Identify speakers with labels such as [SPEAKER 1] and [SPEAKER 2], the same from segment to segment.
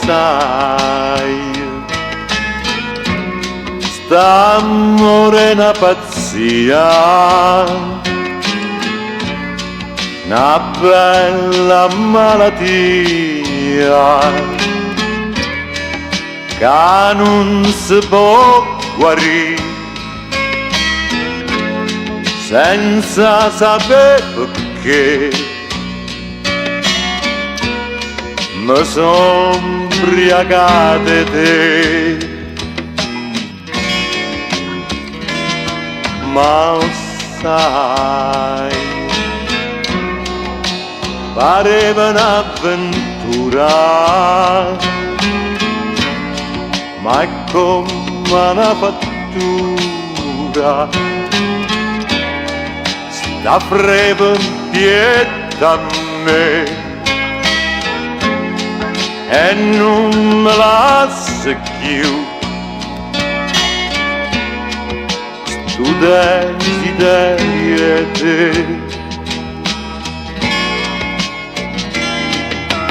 [SPEAKER 1] Sai, st'ammore è na pazzia, na bella malatia ca nun se pò guarì senza sapè pecché. Me so' 'mbriacato 'e te. Ma 'o ssaje, pareva n'avventura, ma è comm' a na fattura, sta freva 'mpietto a me e nun me lassa cchiù. Stu desiderio 'e te.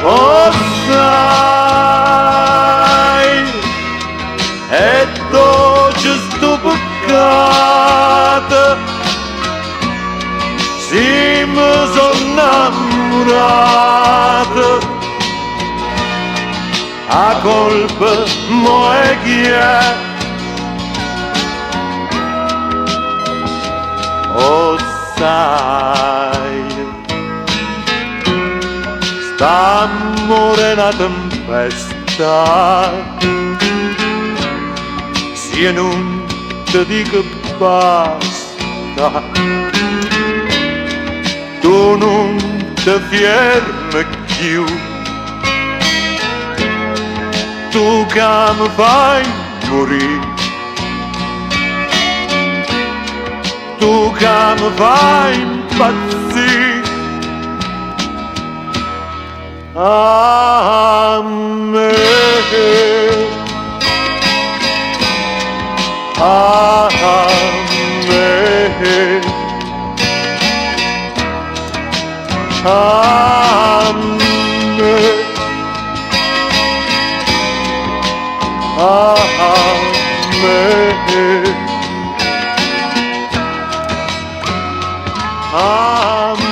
[SPEAKER 1] O ssai, è doce stu peccato, si me so' 'nnammurato, 'a colpa mo 'e chi è? O ssaje, st'ammore è na tempesta, si io nun te dico basta, tu nun te fierme cchiù, tu ca me fai murì, tu ca me fai impazzì. A me, a me, a me, a me, a me.